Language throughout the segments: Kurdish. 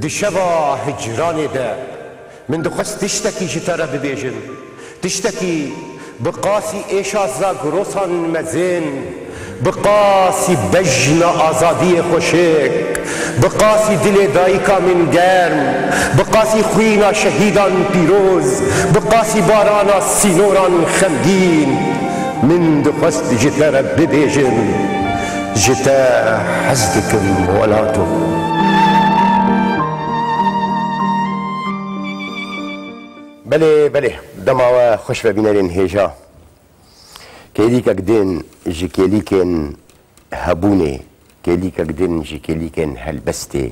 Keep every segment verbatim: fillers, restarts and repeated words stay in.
Di şeva hicranê de min dixwest tiştekî ji te re bibêjim. Tiştekî bi qasî êşa zagrosan mezin, bi qasî bejna azadiyê xweşik, bi qasî dilê dayika min germ, bi qasî xwîna şehîdan pîroz, bi qasî barana sînoran xemgîn, min dixwest ji te re bibêjim. Ji te hez dikim welato. Belê, belê. Dema we xweş be bînerên hêja. Kêlîkek din ji kêlîkên hebûnê, kêlîkek din ji kêlîkên helbestê,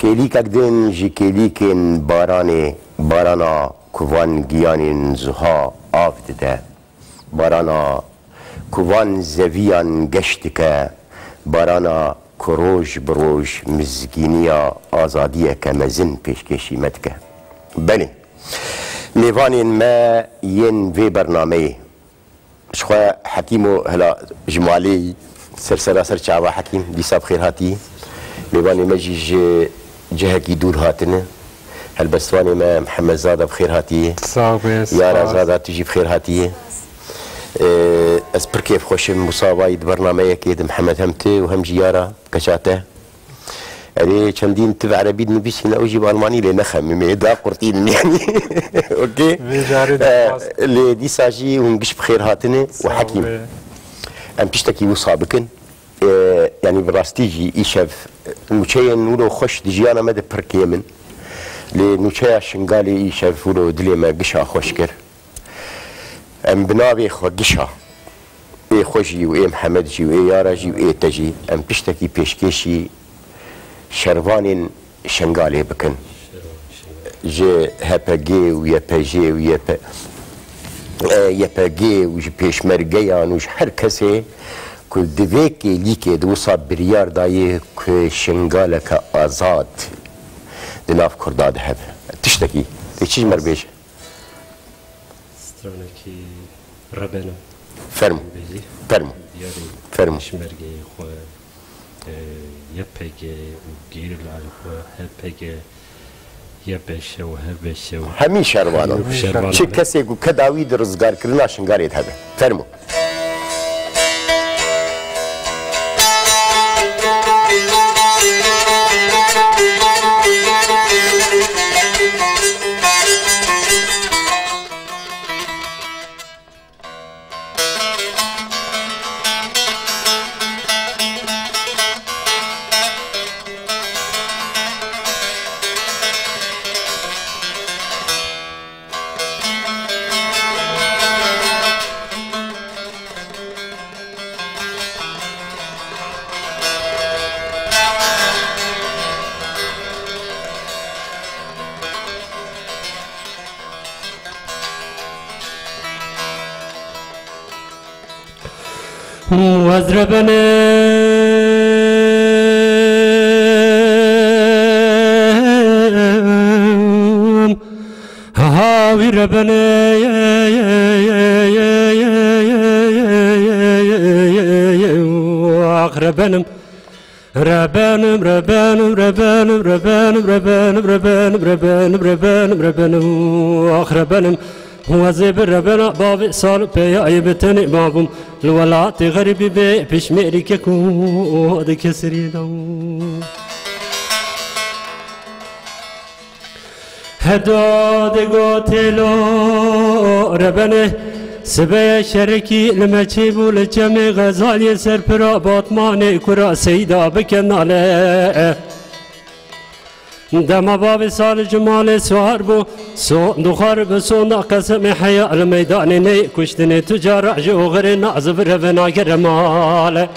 kêlîkek din ji kêlîkên baranê, barana ku van giyanên zuha av dide. Barana ku van zeviyan geş dike, barana ku roj bi roj mizgîniya azadiyeke mezin pêşkêşî me dike. Belê, mêvanên me yên vê bernameyê, ji xwe Hekîmo hela ji malê yî, ser sera ser çava Hekîm, dîsa bi xêr hatî. Mêvanê me jî ji cihekî dûr hatine. Helbestvanê me Mihemed Zada bi xêr hatî. Sağ ol, Yara spas. Zada, tu jî bi xêr hatî. Ee, ez pir kêfxweş im wisa vayî di bernameyekê de Mihemed hem tu û hem jî Yara keça te. Erê, çendîn tu bi erebî dinivîsîne, ew jî bi almanî lê nexemimê, da qurtînin yanî. Okey? Vê carê Ee, dixwast. Lê dîsa jî hûn giş bi xêr hatine û Sağ ol. Hekîm. Em tiştekî wisa bikin. Ee, yanî bi rastî jî îşev nûçeyên wilo xweş di jiyana me de pir kêm in. Lê nûçeya Şingalê îşev wilo dilê me gişa xweş kir. Em bi navê xwe gişa, ê xwe jî û ê Mihemed jî û ê Yara jî û ê te jî, em tiştekî pêşkêşî şervanên Şingalê bikin. Ji H P G û Y P J û Y P, e, Y P G û ji pêşmergeyan û ji her kesê ku di vê kêlîkê de wisa biryar daye ku Şingaleke azad di nav Kurda de hebe. Tiştekî, tê çi ji me re bêje? Stranekî rebenim. Fermo. Bêjî. Fermo. Diyarê Fermo. Pêşmergeyê xwe, e, Y P G û gerîlayê xwe, H P G, Y P Ş û H B Ş û hemî şervanan. Hemî şervanan. Çi kesê ku kedawî di rizgarkirina Şingalê de hebe. Fermo. Ez rebenim, ha wî rebenim, ax rebenim. Rebenim, rebenim, rebenim, ax rebenim. Wezê bi rebena bavê sal û peyayê bi tenê mabûm. Li welatê xerîbî bê pişmêrî kek û di kesirî da. Heda digotê lo rebenê, sibeye şerekî li me çêbû li çemê Xezaliyê ser pira Batmanê kura Seyda bike nale. Dema bavê sal ji malê siwar bû, son dixwar bi sonda qesemê heya li meydanê neyê kuştinê tu cara ji oxirê naziv revena gere male.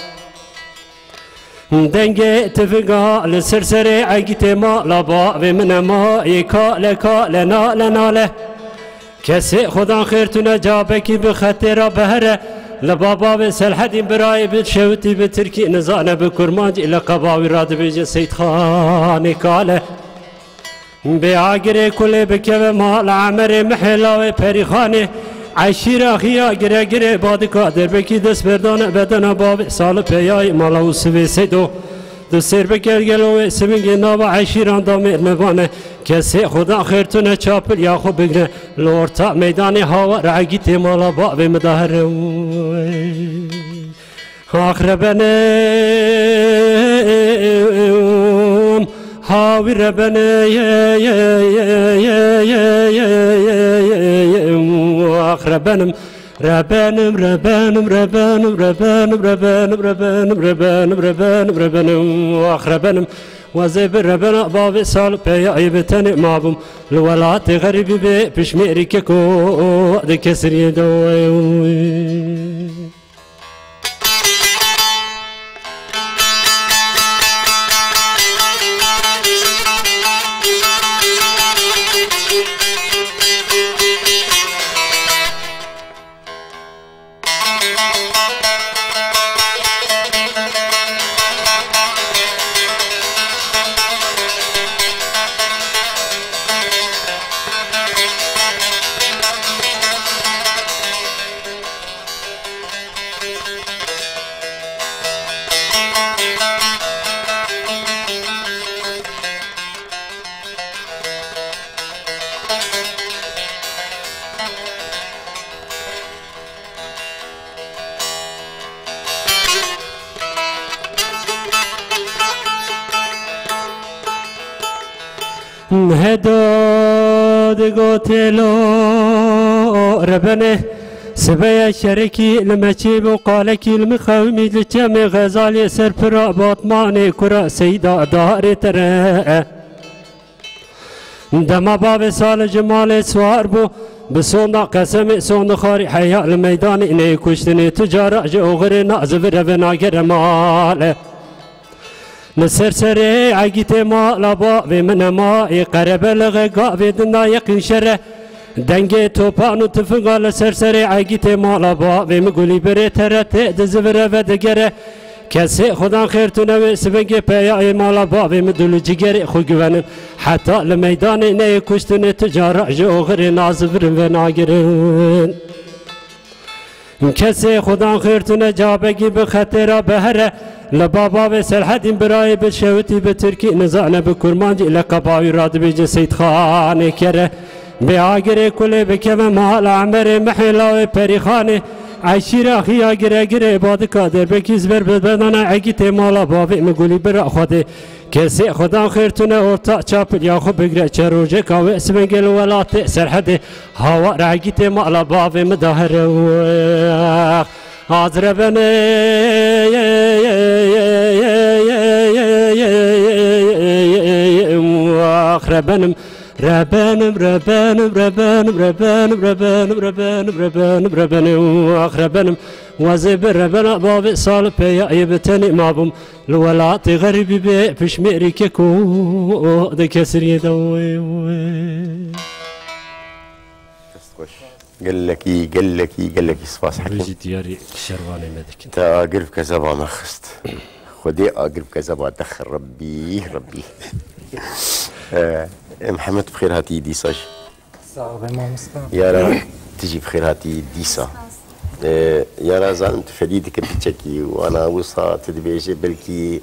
Dengê tifiga li ser serê egîtê mala bavê min e mayê kale kale nale nale. Kesê xudan xêr tune cabekî bi xetê re bihere. Li baba vê Selhedîn birayê bi şewitî bi tirkî nizane bi kurmancî li qeba wî re dibêje Seyîdxanê kale. Bê agirê kulê bikeve mala Emerê Mihêla wê Perîxanê, eşîra xiya gire girê badika derbekî dest berdane bedena bavê Salipeyayê mala Usivê Seydo. Di sêr be gel gelo wê sibingê nava eşîran da mêr me vane. Kesê xudan xêr tune çapil ya xwe bigre. Li orta meydanê hawa regîtê mala bavê min da here. Ax rebenim, hawî rebenim, ax rebenim. Rebenim, rebenim, rebenim, rebenim, rebenim, rebenim, rebenim, rebenim, rebenim, ah rebenim. Wezê bi rebena bavê sal peyayê bi tenê mabûm. Li welatê xerîbî bê pişmêrî keko di kesiriyê de. Heda digotê lo rebene, sibeya şerekî li meçî bû, qalekî li min xewimî li çemê Xezalê ser pira Batmanê kura Seyda darê tere. Dema bavê sal ji malê siwar bû, bi sonda qesemê sondixwarî heya li meydanê neyê kuştinê tu cara ji oxirê nazivire ve nagere male. Li ser serê egîtê mala bavê min ema ê qerebelixê gavê dinda yeqîn şere. Dengê topan û tifinga li ser serê egîtê mala bavê min gulî birê tere tê dizivire ve digere. Kesê xudan xêr tune wê sibingê peyayê mala bavê min dû li cigerê xwe guvenin. Heta li meydanê neyê kuştinê tu cara ji oxirê nazivirin ve nagirin. Kesê xudan xêr tune cabegî bi xetêra behere. Li baba vê Selhedîn birayê bi şewitî bi tirkî nizane bi kurmancî leqeba wî radibêje Seyîdxanê kere. Bê agirê kulê bikeve mala Emerê mihê lawê Perîxanê. Eşîra xiya gire girê badika derbekî ziver bi bedana egîtê mala bavê min gulî bira Xwedê. Kesê xudan xêr tune orta çapil ya xwe bigre çerojeka wê sibingê li welatê Serhedê. Hawa regîtê mala bavê min da here wex. Azrebene ax rebenim. Rebenim, rebenim, rebenim, rebenim, rebenim, rebenim, rebenim, rebenim, ax rebenim. Wezê bi rebena bavê sal peyayê bi tenê mabûm. Li welatê xerîbî bê pişmêrî keko de kesiriyê de. Dest xweş. Gelekî, gelekî, gelekî spas Hekîm. Bijî diyarî şervanê me dikin. Te agir bi kezeba me xist. Xwedê agir bi kezeba te xist. Rebbî, Rebbî. Eh, Mihemed bi xêr hatî dîsa jî. Sağ ol, mamosta. Yara, tu jî bi xêr hatî dîsa. Eh, yara zanim tu fedî dike piçekî û ana wisa tu dibêje belkî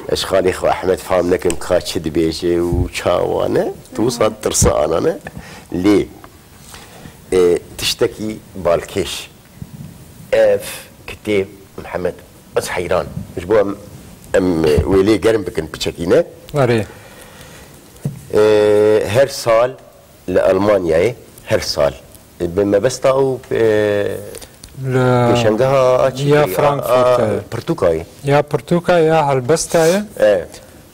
ez xalê xwe Ehmed fam nekim ka çi dibêje û çawa ne. Tu wisa tirsa anane. Lê E, tiştekî balkêş. Ev kitêb Mihemed, ez heyran. Ji bo em, em, e, wê lê germ bikin piçekî ne. Erê. E, her sal li Almanyayê, her sal, e, bi mebesta û, e, Li pêşengeha a çi ya tê? A, Frankfurt'e. A, pirtûka ye. Ya pirtûka ya helbesta ye. E.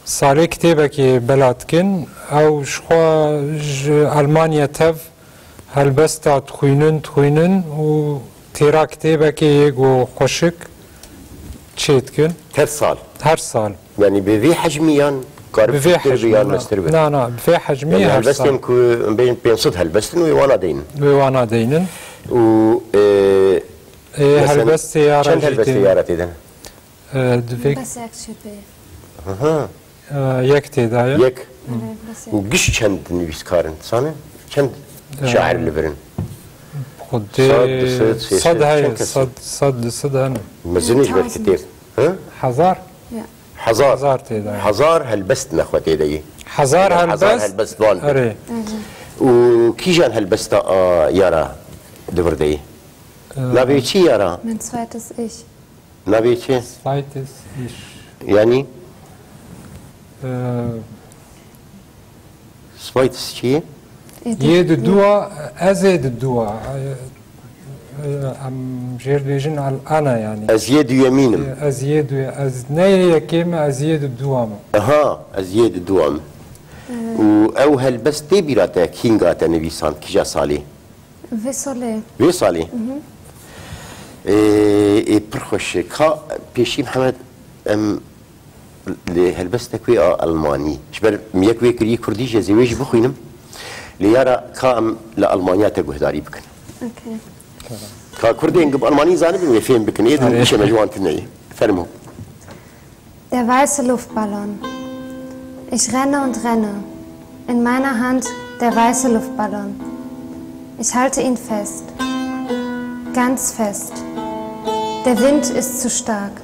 Salê kitêbekê bela dikin. Ew ji xwe ji Almanya tev helbesta dixwînin, dixwînin û têra kitêbekê yê ku xweşik çê dikin. Her sal? Her sal. Yanî bi vî hecmî yan karib Bi vê firtir bi hecmî, yan na. Mestir bi? Na, na, bi vê hecmî Yanî her helbestên sal. Ku em bêjin pênc sed helbestin wê wana deynin. Wê wana deynin. Û, e, Ê, mesela helbestê ya çend rejî helbestê tê. Ya re tê de? E, divê Bes yek çê pê. Aha. E, yek tê de ye. Yek. Evet, bes yek. Û giş çend nivîskar in, sane? Çend E, şair li vir in? Xwedê Sed, du sed, sê sed sed, heye, çend kes in? Sed, sed, du sed hene. Mezin e ji ber Hezar. Kitêb. Ha? Hezar? Ya. Hezar. Hezar tê de ye. Hezar helbest nexwe tê de ye. Hezar Hezar helbest? Helbest van be. Erê. Û kîjan helbesta a yara di vir de ye? Ee, Navê çi yara? Mein zweites Ich. Navê çi? Zweites Ich. Yani? Ee, Zweites çi ye? Yê di dua, ez ê di dua. Em jêr dibêjin el ana yani. Ez yê duyemîn im. Ez yê duye, ez ne yê yekê me, ez yê di dua me. Aha, ez yê di dua me. Û ew helbest tê bîra te, kînga te nivîsand, kîja salê? Vê salê. Vê salê? Ê, ê, pir xweş e. Ka pêşî Mihemed, em Lê helbestek wê a Elmanî. Ji ber min yek wê kirî kurdî jî, ez ê wê jî bixwînim. Lê yara ka em li Elmanya te guhdarî bikin. Okay. Ka kurdên bi Elmanî zanibin wê fêm bikin. Ê din Erê. Îşe me ji wan tune ye. Fermo. Der weiße Luftballon. Ich renne und renne. In meiner Hand der weiße Luftballon. Ich halte ihn fest. Ganz fest. Der Wind ist zu stark.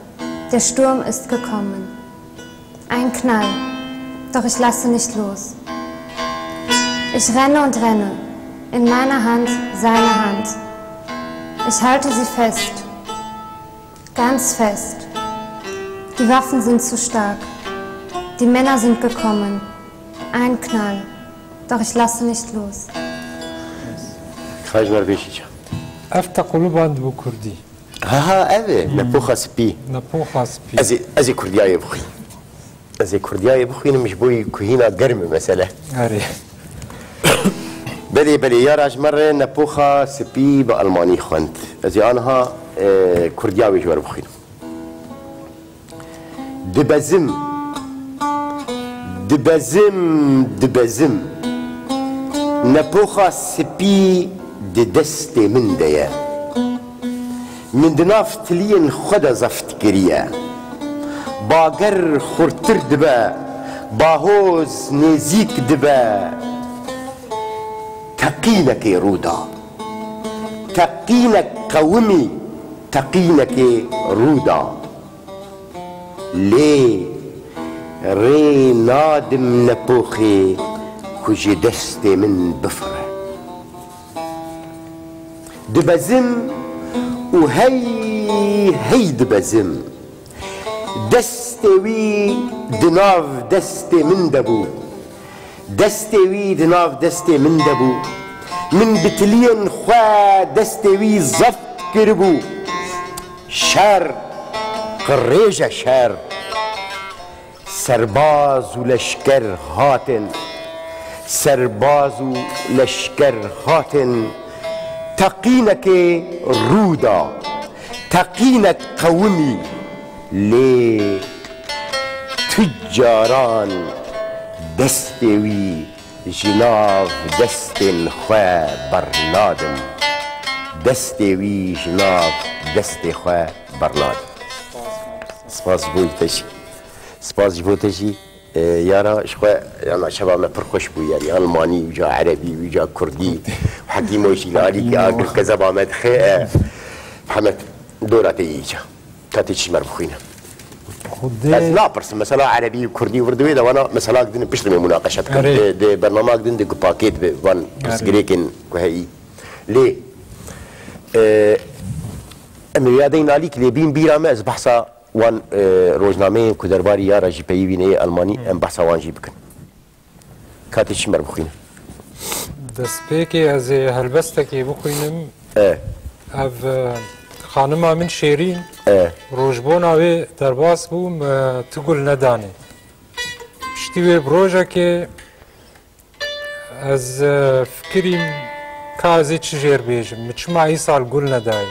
Der Sturm ist gekommen. Ein Knall. Doch ich lasse nicht los. Ich renne und renne. In meiner Hand seine Hand. Ich halte sie fest. Ganz fest. Die Waffen sind zu stark. Die Männer sind gekommen. Ein Knall. Doch ich lasse nicht los. Xaj Mervêşî ça. Ev te quluband bi kurdî. Ha, ha, ev e. Nepoxa spî. Nepoxa spî. Ez ê, ez ê kurdiyayê bixwînim. Ez ê kurdiyayê bixwînim, ji bo yî ku hîna germ e mesele. Erê. Belê, belê, yara ji me re Nepoxa spî bi Elmanî xwend. Ez ê aniha, e, kurdiya wê ji we re bixwînim. Dibezim, dibezim, dibezim. Nepoxa spî di destê min de ye. Min di nav tiliyên xwe de zeft kiriye. Bager xurtir dibe, bahoz nêzîk dibe. Teqînekê rû da. Teqînek qewimî, teqînekê rû da. Lê rê nadim Nepoxê ku ji destê min bifire. Dibezim û hey hey dibezim. Destê wî di nav destê min de bû. Destê wî di nav destê min de bû. Min bi tiliyên xwe destê wî zeft kiribû. Şer, qirêje şer. Serbaz û leşker hatin. Serbaz û leşker hatin. Teqînekê rû da. Teqînek qewimî. Lê tu caran destê wî ji nav destên xwe bernadim. Destê wî ji nav destê xwe bernadim. Spas ji bo te jî. Spas ji bo te jî. E, yara ji xwe, yana şeva me pir xweş bû, yani Almanî, wîca Erebî, wîca Kurdî. Hekîmo jî li alîkî agir kezeba me dixe, e, Hemed, dora te yî ca. Ka tê çi ji me re bixwîne. Xwedê Ez napirsim, mesela Erebî û Kurdî vir di wê de wana meselak din piştre me munaqeşe dikim. Erê. Di, di bernamak din di gupakê dibe van Erê. pirsgirêkên ku heyî. Lê, e, em ê ya deyn alîk lê bîn bîra me, ez behsa wan, e, rojnameyên ku derbarî ya re jî peyivîne yê Almanî, Hmm. em behsa wan jî bikin. Ka tê çi me re bixwîne. Destpêkê ez ê helbestekê bixwînim. E. Ev, e, xanima min Şêrîn, E. rojbona wê derbas bûm, e, tu gul nedanê. Piştî wê bi rojekê ez, e, fikirîm ka ez ê çi jêr bêjim. Min çima îsal gul nedayê?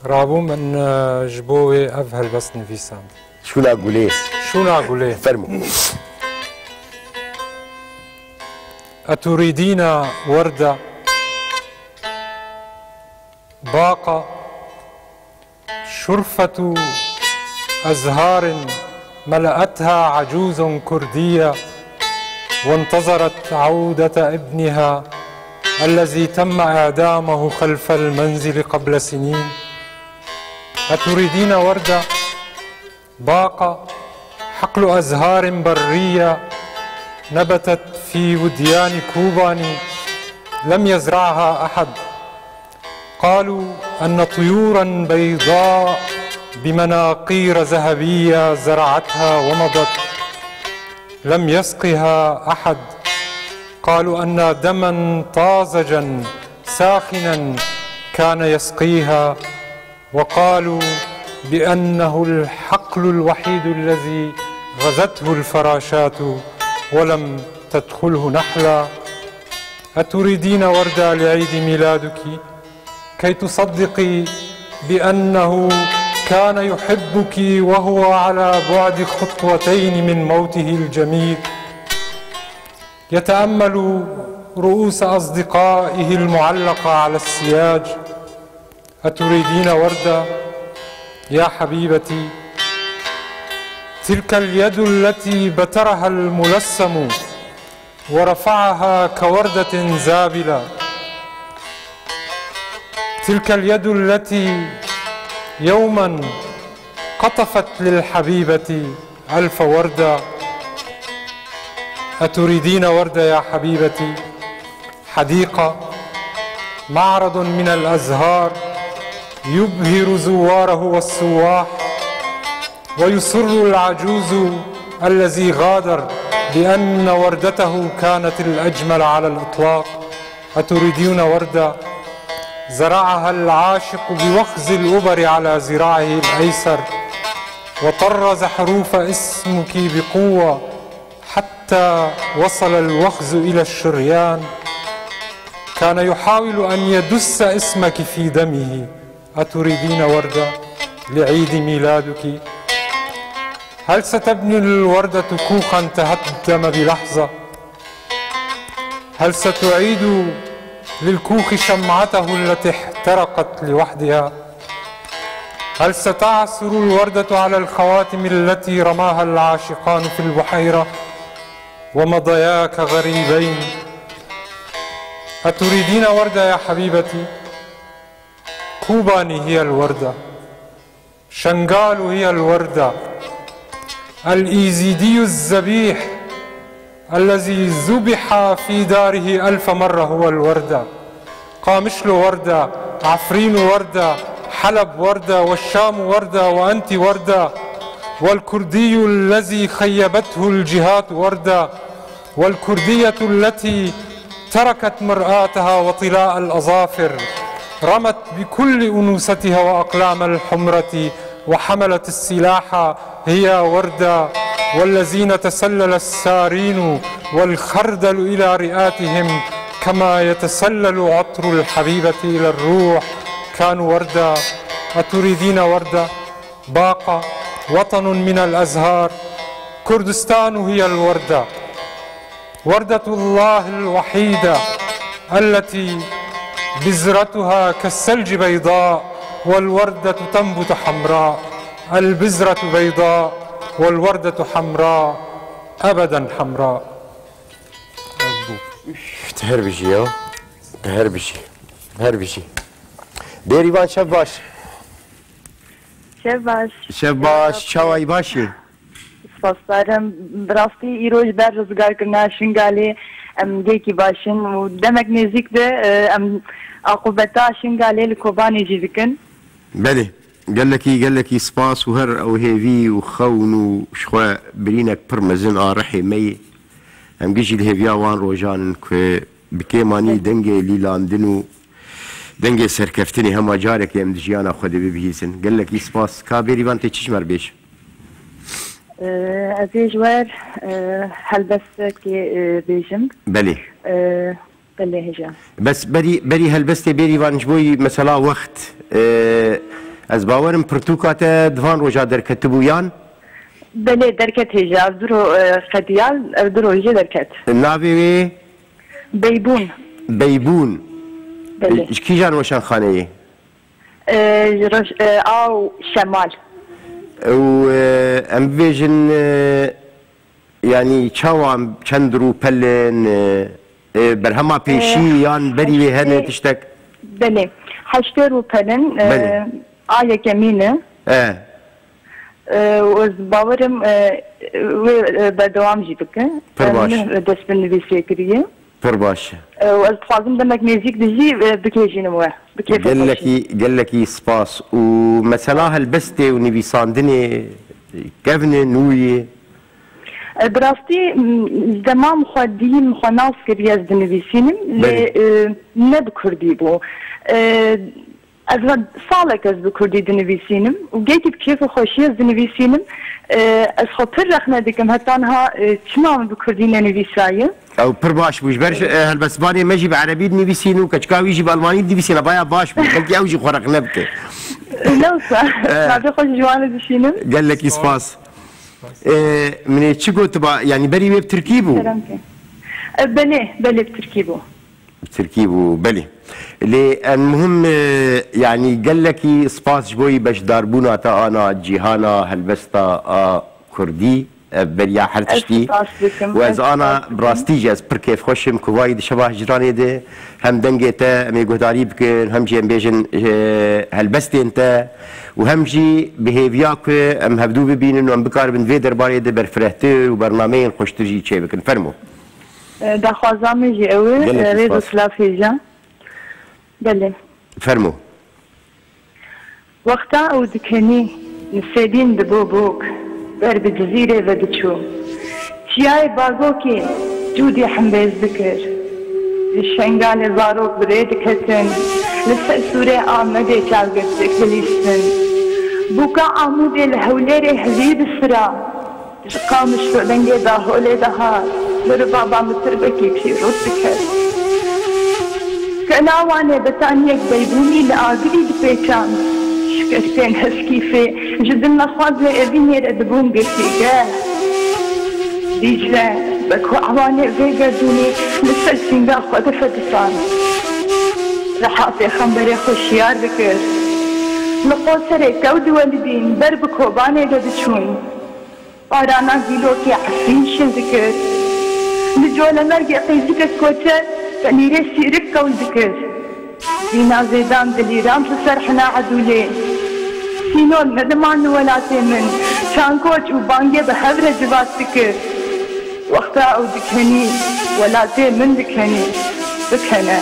Rabû min, e, ji bo wê ev helbest nivîsand. Şûna gulê. Şûna gulê. Fermo. أتريدين وردة باقة شرفة أزهار ملأتها عجوز كردية وانتظرت عودة ابنها الذي تم إعدامه خلف المنزل قبل سنين. أتريدين وردة باقة حقل أزهار برية نبتت في وديان كوباني لم يزرعها أحد. قالوا أن طيورا بيضاء بمناقير ذهبية زرعتها ومضت لم يسقها أحد. قالوا أن دما طازجا ساخنا كان يسقيها، وقالوا بأنه الحقل الوحيد الذي غزته الفراشات ولم تدخله نحلة. أتريدين وردة لعيد ميلادك كي تصدقي بأنه كان يحبك وهو على بعد خطوتين من موته الجميل، يتأمل رؤوس أصدقائه المعلقة على السياج؟ أتريدين وردة يا حبيبتي؟ تلك اليد التي بترها الملثم ورفعها كوردة زابلة، تلك اليد التي يوما قطفت للحبيبة ألف وردة. أتريدين وردة يا حبيبتي؟ حديقة، معرض من الأزهار يبهر زواره والسواح، ويصر العجوز الذي غادر بأن وردته كانت الأجمل على الإطلاق. أتريدون وردة زرعها العاشق بوخز الأبر على ذراعه الأيسر، وطرز حروف اسمك بقوة حتى وصل الوخز إلى الشريان، كان يحاول أن يدس اسمك في دمه؟ أتريدين وردة لعيد ميلادك؟ هل ستبني الوردة كوخا تهدم بلحظة؟ هل ستعيد للكوخ شمعته التي احترقت لوحدها؟ هل ستعثر الوردة على الخواتم التي رماها العاشقان في البحيرة ومضيا كغريبين؟ أتريدين وردة يا حبيبتي؟ كوباني هي الوردة، شنغال هي الوردة، الإيزيدي الذبيح الذي ذبح في داره ألف مرة هو الوردة. قامشلو وردة، عفرين وردة، حلب وردة، والشام وردة، وأنت وردة، والكردي الذي خيبته الجهات وردة، والكردية التي تركت مرآتها وطلاء الأظافر، رمت بكل أنوثتها وأقلام الحمرة وحملت السلاح هي وردة، والذين تسلل السارين والخردل إلى رئاتهم كما يتسلل عطر الحبيبة إلى الروح كانوا وردة. أتريدين وردة؟ باقة، وطن من الأزهار، كردستان هي الوردة، وردة الله الوحيدة التي بذرتها كالثلج بيضاء والوردة تنبت حمراء، البذرة بيضاء والوردة حمراء، أبدا حمراء. Te her bijî ya. Te her bijî. Her bijî. Bêrîvan şev baş. Şev baş. Şev baş, çawayî, baş î? Spasdarim. Bi rastî îro ji ber rizgarkirina Şingalê em gelekî baş in û demek nêzîk de, e, em aqûbeta Şingalê li Kobanê jî dikin. Belê. Gelekî, gelekî spas û her ew hêvî û xewn û ji xwe birînek pir mezin a rihê me yê. Em gijî li hêviya wan rojan in ku bi kêmanî dengê lîlandin û dengê serkeftinê hema carekê em di jiyana xwe de bibihîzin. Gelekî spas. Ka Bêrîvan, tê çi ji me re bêj? Ee, ez ê ji we re, e, helbestekê, e, bêjim. Belê. E, belê hêja. Bes berî, berî helbestê Bêrîvan ji bo yî mesela wext, e, ez bawerim pirtûka te di van roja derketibû yan? Belê, derket hêja. Ev du ro-, e, qediya, ev du rojê derket. Navê wê? Beybûn. Beybûn. Belê. Ji kîjan weşanxaneyê? E, ji roj-, e, a û Şemal. Û, e, em bibêjin, e, yanî çawa, çend rûpel in, e, e, berhema pêşî, e, yan berî wê hene tiştek? Belê. Heştê rûpel in, e, belê, a yekemîn e. E. E, û ez bawerim, e, wê, e, berdewam jî bike. Pir baş. Em dest bi nivîsê kiriye. Pir baş. E, û ez dixwazim demek nêzîk de jî, e, bikêjînim we. Bi kêfa xweşî. Gelekî, gelekî spas. Û mesela helbestê û nivîsandinê kevn e, nû ye? E, bi rastî, m, ji dema min xwe dî, min xwe nas kiriye ez dinivîsînim, lê, Belê. e, ne bi kurdî bû. E, ez ve salek ez bi kurdî dinivîsînim û gelkî bi kêf û xweşî ez dinivîsînim. E, ez xwe pir rexne dikim, heta niha, e, çima min bi kurdî nenivîsaye? Ew pir baş bû. Ji ber, e, helbestvanê me jî bi erebî dinivîsîn û keçika wî jî bi almanî dinivîsîne, baya baş bû. Belkî ew jî xwe rexne bike. Ne wisa. E. Navê xwe ji wan re dişînim. Gelekî spas. E, min ê çi gotiba, yanî berî wê bi tirkî bû? Kerem ke. E, belê, belê bi tirkî bû. Bi tirkî bû, belê. Lê en muhim, e, yanî gelekî spas ji bo yî beşdarbûna te ana cîhana helbesta a kurdî, e, beriya her Ez tiştî. spas dikim, Û ez ez ana spas dikim. bi rastî jî ez pir kêfxweş im ku vayî di şeva hicranê de hem dengê te em ê guhdarî bikin, hem jî em bêjin, e, helbestên te û hem jî bi hêviya ku em hevdû bibînin û em bikaribin vê derbarê de berfirehtir û bernameyên xweştir jî çêbikin. Fermo. E, daxwaza min jî ew e, Gelekî e, rêz û spas. silav hêja. Belê. Fermo. Wexta ew dikenî, nisêbîn dibo bok, ber bi Cizîrê ve diçû. Çiyayê Bagokê cûdî hembêz dikir. Ji Şengalê zarok bi rê diketin, li ser sûrê Amedê çavgirtik dilîstin. Bûka Amûdê li Hewlêrê hevî disira. Ji Qamişlo dengê daholê dihat, li ribaba mitirbekî pîroz diket. Kela Wanê betaniyek beybûnî li agirî dipêçand. Şikestên heskîfê ji din nexwazê evînê re dibûn girtîgeh. Dîcle, be ku ewanê vê gerdûnî li ser sînga xwe difetisand. Reha pêxemberê xwe şiyar dikir. Li Qoserê kewt diwelidîn, ber bi Kobanê de diçûn. Barana gîlokê Efrîn şil dikir. Li Colemêrgê qîzikek koçer tenîrê sîrik kewl dikir. Vîna zêdan dilîrand li ser hina Edûlê. Sînor nediman li welatê min, çankoç û bangê bi hev re civat dikir. Wexta ew dikenî, welatê min dikenî, bikene.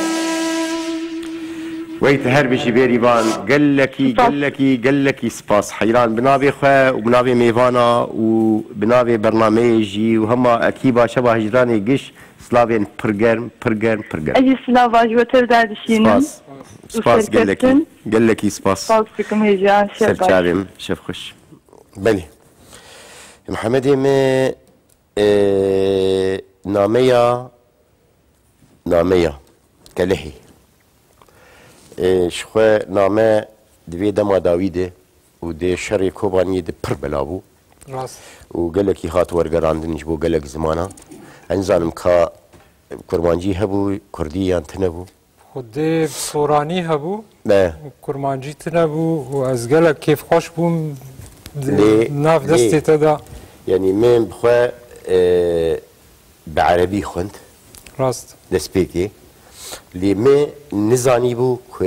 Wey te her bijî Bêrîvan, gelekî, Spas. gelekî, gelekî spas. Heyran bi navê xwe û bi navê mêvana û bi navê bernameyê jî û hema ekîba Şeva Hicranê giş, slavên pir germ, pir germ, pir germ. Ez jî silava ji we tev derdişînim. Spas. Û Spas serkeftin. gelekî. Gelekî spas. Spas dikim hêja, şev Ser baş. çavê min, şev xweş. Belê. Mihemedê me, e, nameya, nameya Kelehê. E, ji xwe name di vê dema dawî de û di şerê Kobaniyê de pir bela bû. Rast. Û gelekî hat wergerandin ji bo gelek zimana. Ez nizanim ka kurmancî hebû, kurdî yan tune bû. Xwedê soranî hebû, Ne. kurmancî tune bû û ez gelek kêfxweş bûm di Lê, nav lê, destê te de. Yanî min bi xwe, e, bi erebî xwend. Rast. Destpêkê. Lê me nizanîbû ku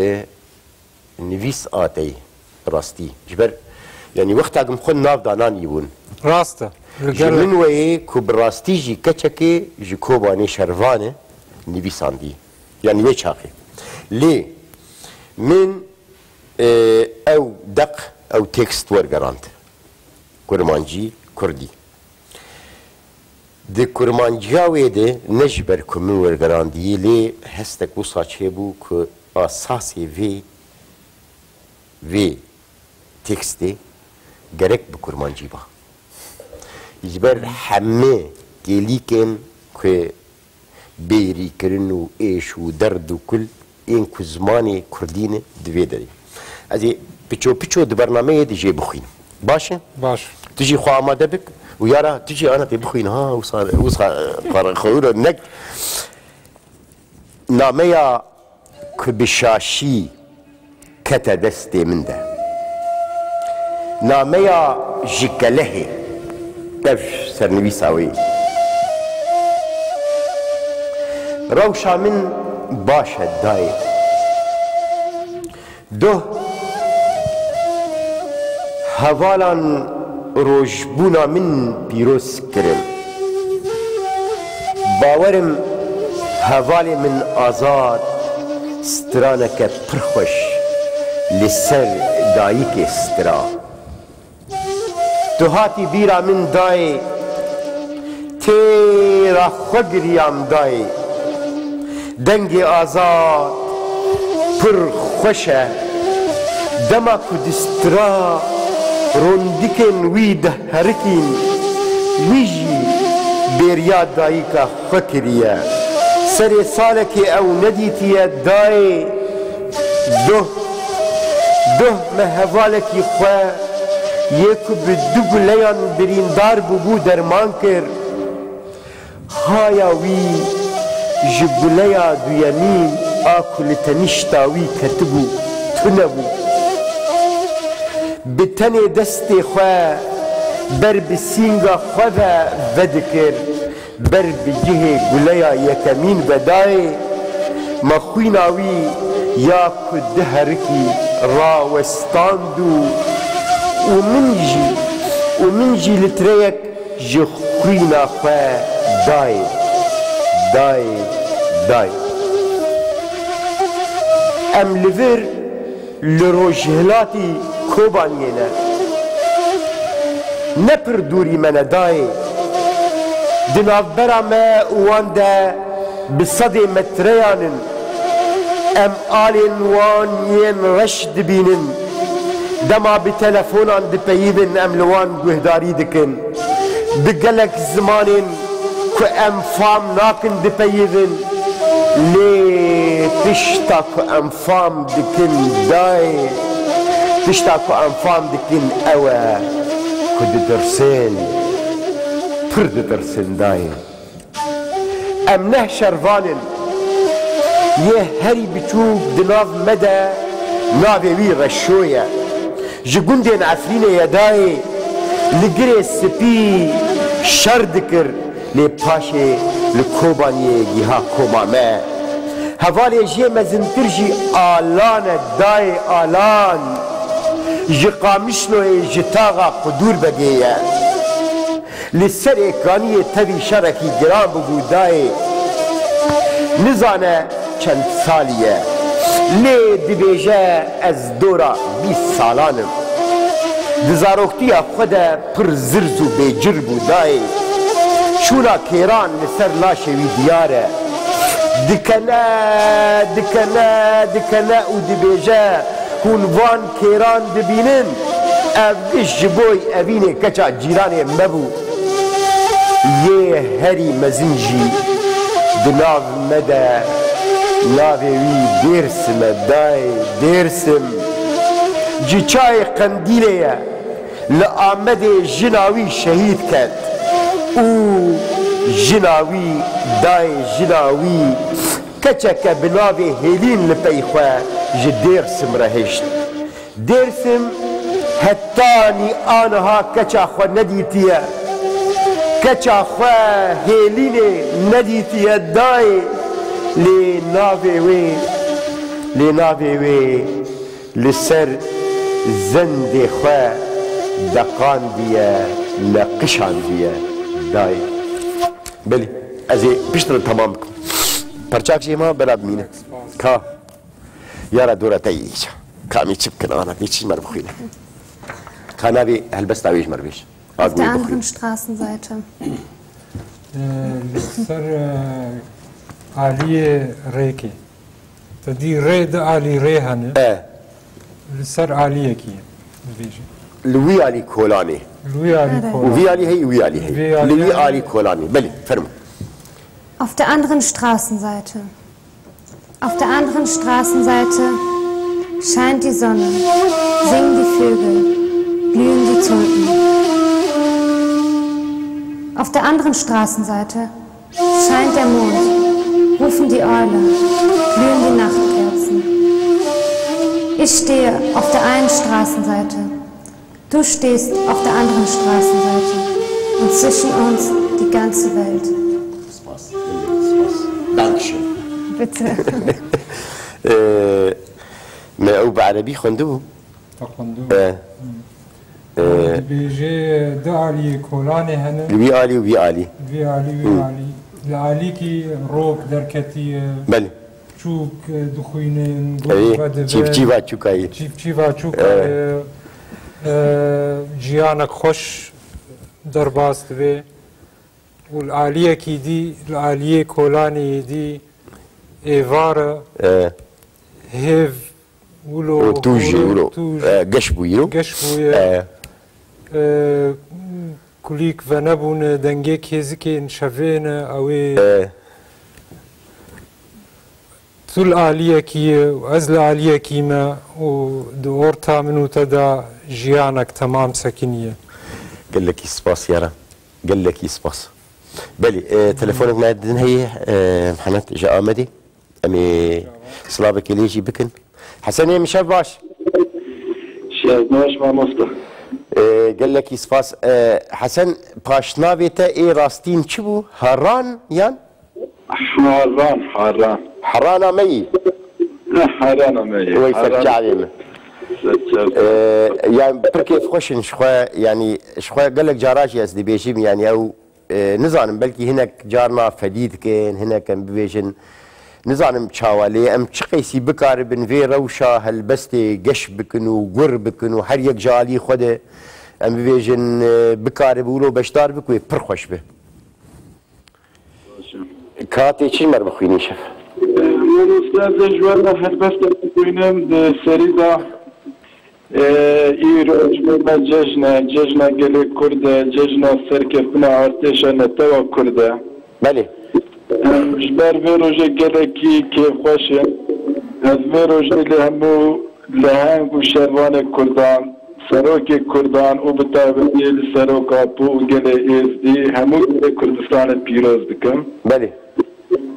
nivîs a te ye bi rastî. Ji ber, yanî wexta ku min xwe nav da nanîbûn. Rast e. Li Ji gel min weyê ku bi rastî jî keçekê ji Kobanê şervan e, nivîsandî. Yanî wê çaxê. Lê min, e, ew deq, ew tekst wergerand. Kurmancî, kurdî. Di kurmanciya wê de ne ji ber ku min wergerandiyî, lê hestek wisa çêbû ku asasê vê, vê tekstê gerek bi kurmancî ba. Ji ber hemê kêlîkên ku bêrîkirin û êş û derd û kul ên ku zimanê kurdî ne di vê derê. Ez ê piço piço di bernameyê de jê bixwînim. Baş e? Baş. Tu jî xwe amade bik û yara tu jî ana tê bixwîn ha, wisa, wisa, xwe, xwe û nek. Nameya ku bi şaşî kete destê min de. Nameya ji Kelehê, ev sernivîsa wê. Rewşa min baş e dayê. Doh hevalan Rojbûna min pîroz kirin. Bawerim hevalê min Azad straneke pir xweş li ser dayikê stira. Tu hatî bîra min dayê, têra xwe giriyam dayê. Dengê Azad pir xweş e. Dema ku distira rondikên wî diherikîn, wî jî bêriya dayika xwe kiriye. Serê salekê ew nedîtiye dayê. Doh, doh me hevalekî xwe yê ku bi du guleyan birîndar bûbû derman kir. Haya wî ji guleya duyemîn a ku li tenişta wî ketibû, tune bû. Bi tenê destê xwe ber bi sînga xwe ve vedikir, ber bi cihê guleya yekemîn vedayê, me xwîna wî ya ku diherikî rawestand û, û min jî, û min jî litreyek ji xwîna xwe dayê, dayê, dayê. Em li vir li rojhilatî Kobaniyê ne. Ne pir dûrî me ne dayê. Di navbera me û wan de bi sedê metreyan in. Em alên wan yên reş dibînin. Dema bi telefonan dipeyivin, em li wan guhdarî dikin. Bi gelek zimanên ku em fam nakin dipeyivin. Lê tişta ku em fam dikin dayê, tişta ku em fam dikin ew e ku ditirsin, pir ditirsin dayê. Em neh şervan in. Yê herî biçûk di nav me de navê wî Reşo ye. Ji gundên Efrînê ye dayê, li Girê Spî şer dikir, lê paşê li Kobaniyê giha koma me. Hevalê jê mezintir jî Alan e dayê, Alan. Ji Qamişloyê ji taxa Qudûrbegê ye. Li serê kaniyê tevî şerekî giran bûbû dayê. Nizane çend salî ye. Lê dibêje ez dora bîst salan im. Di zaroktiya xwe de pir zirz û bêcir bû dayê. Çûna kêran li ser laşê wî diyar e. Dikene, dikene, dikene û dibêje, hûn van kêran dibînin, ev giş ji bo evînê keça cîranê me bû. Yê herî mezin jî di nav me de navê wî Dêrsim e dayê, Dêrsim. Ji çayê Qendîlê ye. Li Amedê jina wî şehîd ket û jina wî dayê jina wî keçeke bi navê Hêlîn li pey xwe ji Dêrsim re hişt. Dêrsim hetanî aniha keça xwe nedîtiye. Keça xwe Hêlînê nedîtiye dayê, lê navê wê, lê navê wê li ser zendê xwe deqandiye, neqişandiye dayê. Belê, ez ê piştre temam bikim. Perçak jê ma bela bimîne. Ka. Yara dora te yî. Kamî çi bikin ana, bê çî mer bixwîne. Ka navê helbesta wê ji mer bêj. Auf der anderen Straßenseite. Ee, li ser, e, aliyê rêkê. Te dî rê di alî rê hene. E. Li ser aliyekî dibêje. Li wî alî kolanê. Li wî alî kolanê. Û vî alî heyî, wî alî heyî. Vî alî heyî. Li wî alî kolanê. Belê, fermo. Auf der anderen Straßenseite. Auf der anderen Straßenseite scheint die Sonne, singen die Vögel, blühen die Tulpen. Auf der anderen Straßenseite scheint der Mond, rufen die Eule, blühen die Nachtkerzen. Ich stehe auf der einen Straßenseite, du stehst auf der anderen Straßenseite und zwischen uns die ganze Welt. Spas. Spas. Dankeschön. Bitte. Ee, me ew bi erebî xwendibû. Te xwendibû. Ee. Hmm. Dibêje du aliyê kolanê hene. Li wî alî û vî alî. Vî alî, wî Hı. alî. Li alîkî rok derketiye. Belê. Çûk, e, dixwînin, Erê, gul vedibe. Çîvçîva çûkayê. Çîvçîva çûkayê. Evet. E, jiyanek xweş derbas dibe. Û li aliyekî dî, li aliyê kolanê yê dî êvar e. E. Hêv wilo Û tûj jî hûr, wilo, tûj e, geş bûyî yo. geş bûye. E. E, kulîk venebûne, dengê kêzikên şevê ne, ew ê E. Tu li aliyekî yî û ez li aliyekî me û di orta min û te de jiyanek temam sekiniye. Gelekî spas yara. Gelekî spas. Belê, e, telefonek me din heye, e, Mihemed ji Amedê. Em ê silavekê lê jî bikin. Hesenê min şev baş. Şev baş mamosta. E, gelekî spas. E, Hesen, paşnavê te ê rastîn çi bû? Haran yan? Haran, Haran. Herana me yî. Ne, Herana me yî. Wey Haran. Serçavê min. Serçavê. Ee, yani pir kêfxweş in ji xwe, yani ji xwe gelek cara jî ez dibêjim, yani ew, e, nizanim, belkî hinek carna fedî dikin, hinek em bibêjin, nizanim çawa, lê em çi qeysî bikaribin vê rewşa helbestê geş bikin û gur bikin û her yek ji alî xwe de em bibêjin, e, bikaribe wilo beşdar bik wê pir xweş be. Ka tê çi ji me re bixwînî şef? Mamoste, ez ê ji we re helbestek bixwînim di serî de, e, îro ji bo me cejn e, cejna gelê Kurd e, cejna serkeftina artêşa netewa Kurd e. Belê. Em ji ber vê rojê gelekî kêfxweş in. Ez vê rojê li hemû leheng û şervanê Kurdan, serokê Kurdan û bi taybetî li serok Apo û gelê Êzdî hemû gelê Kurdistanê pîroz dikim. Belê.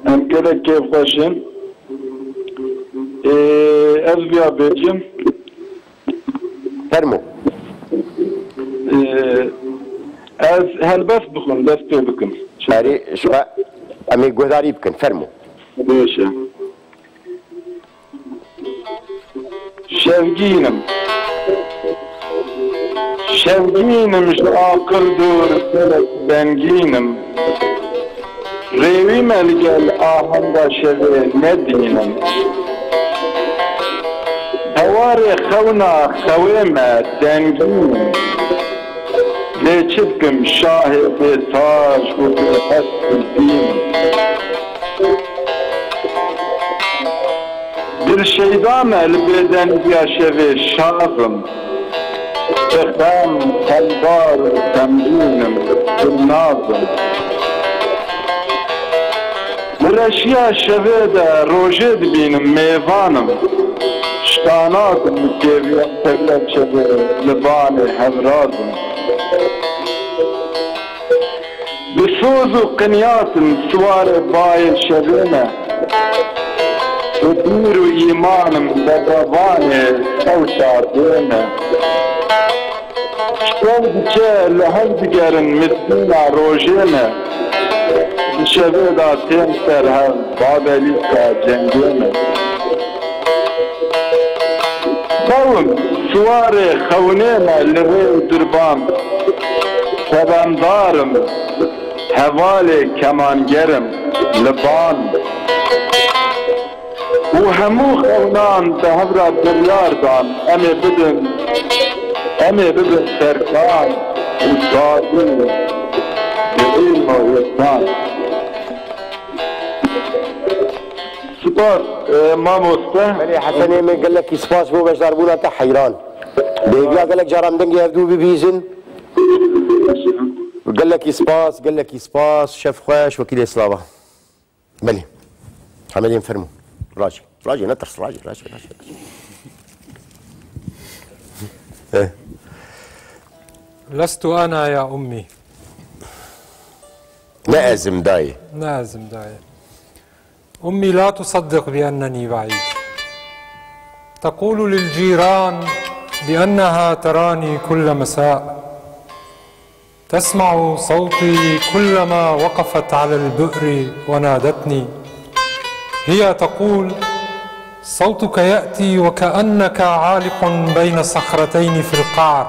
Em gelek kêfxweş in. Ê, ez viya bêjim. Fermo. Ê, ez helbest bixwim, dest pê bikim. Erê, ji xwe em ê guhdarî bikin. Fermo. Baş e. Şevgîn im. Şevgîn im, ji aqil dûr, gelek bengîn im. Rêwî me li gel ahenda şevê nedîn im. Hewarê xewna xewê me dengîn im. Lê çi bikim şahê bê tac û bê hest û dîn im. Dil şeyda me li bêdengiya şevê şaz im. Bi xem, xembar û xemgîn im, dilnaz im. Li reşiya şevê de rojê dibînim, mêvan im. Ştanaz im, kêviya tevya şevê, li banê hevraz im. Bi soz û qinyatim siwarê bayê şevê me. Bi bîr û îmanim bedevanê ew şadê me. Şev diçe li hev digerin miskîna rojê me. Di şevê de tên ser hev babelîka cengê me. Xew im, siwarê xewnê me li rê û dirban. Sevemdar im, hevalê kemangerim li ban. Û hemû xewnan bi hev re biryar dan, em ê bidin, em ê bibin serkan û dadî bi îlm û îrfan. Spas, e, mamoste. Belê, Hesenê min, gelekî spas bo beşdarbûna te heyran. Bi hêviya gelek caran dengê hevdû bibîzin. Gelekî spas, gelekî spas. Şev xweş, wekîlê slava. Belê. Hemedên fermo. Rajî. Rajî, netirs, rajî, rajî, rajî, rajî. Eh. لست أنا يا أمي. Ne ez im dayê. Ne ez im dayê. أمي لا تصدق بأنني بعيد. تقول للجيران بأنها تراني كل مساء. تسمع صوتي كلما وقفت على البئر ونادتني. هي تقول: صوتك يأتي وكأنك عالق بين صخرتين في القعر.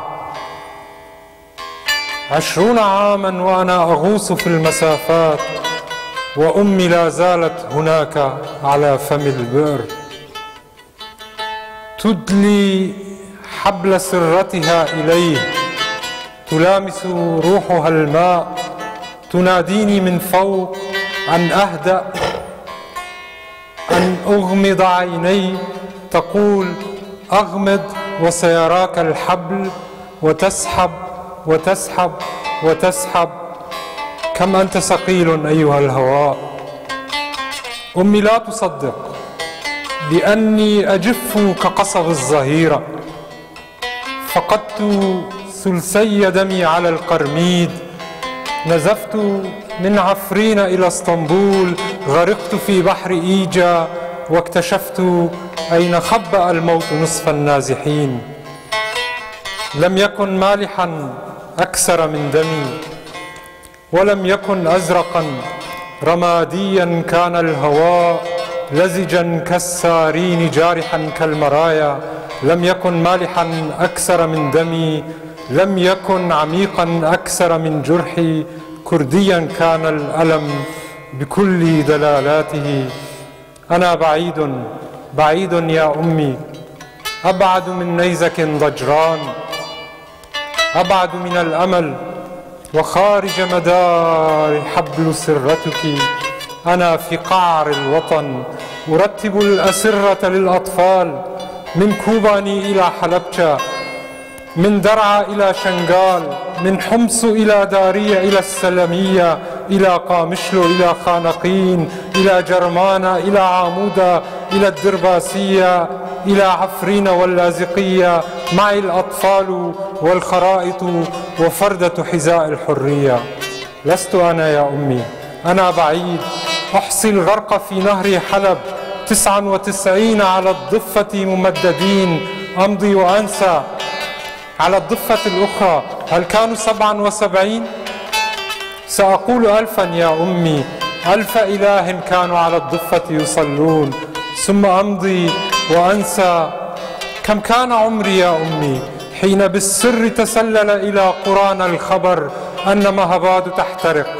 عشرون عاما وأنا أغوص في المسافات، وأمي لا زالت هناك على فم البئر. تدلي حبل سرتها إليه، تلامس روحها الماء، تناديني من فوق أن أهدأ، أن أغمض عيني، تقول: أغمض وسيراك الحبل، وتسحب وتسحب وتسحب. كم أنت ثقيل أيها الهواء. أمي لا تصدق بأني أجف كقصب الظهيرة. فقدت ثلثي دمي على القرميد، نزفت من عفرين إلى اسطنبول، غرقت في بحر إيجا، واكتشفت أين خبأ الموت نصف النازحين. لم يكن مالحا أكثر من دمي، ولم يكن أزرقا رماديا كان الهواء، لزجا كالسارين جارحا كالمرايا، لم يكن مالحا أكثر من دمي، لم يكن عميقا أكثر من جرحي، كرديا كان الألم بكل دلالاته. أنا بعيد، بعيد يا أمي، أبعد من نيزك ضجران، أبعد من الأمل، وخارج مدار حبل سرتك. أنا في قعر الوطن، أرتب الأسرة للأطفال، من كوباني إلى حلبشة، من درعا إلى شنغال، من حمص إلى دارية إلى السلمية، إلى قامشلو إلى خانقين، إلى جرمانة إلى عامودة، إلى الدرباسية، إلى عفرين واللاذقية، معي الأطفال والخرائط وفردة حذاء الحرية. لست أنا يا أمي، أنا بعيد، أحصي الغرق في نهر حلب، تسعا وتسعين على الضفة ممددين، أمضي وأنسى. على الضفة الأخرى، هل كانوا سبعا وسبعين؟ سأقول ألفا يا أمي، ألف إله كانوا على الضفة يصلون، ثم أمضي وأنسى. كم كان عمري يا أمي، حين بالسر تسلل إلى قرانا الخبر أن مهباد تحترق،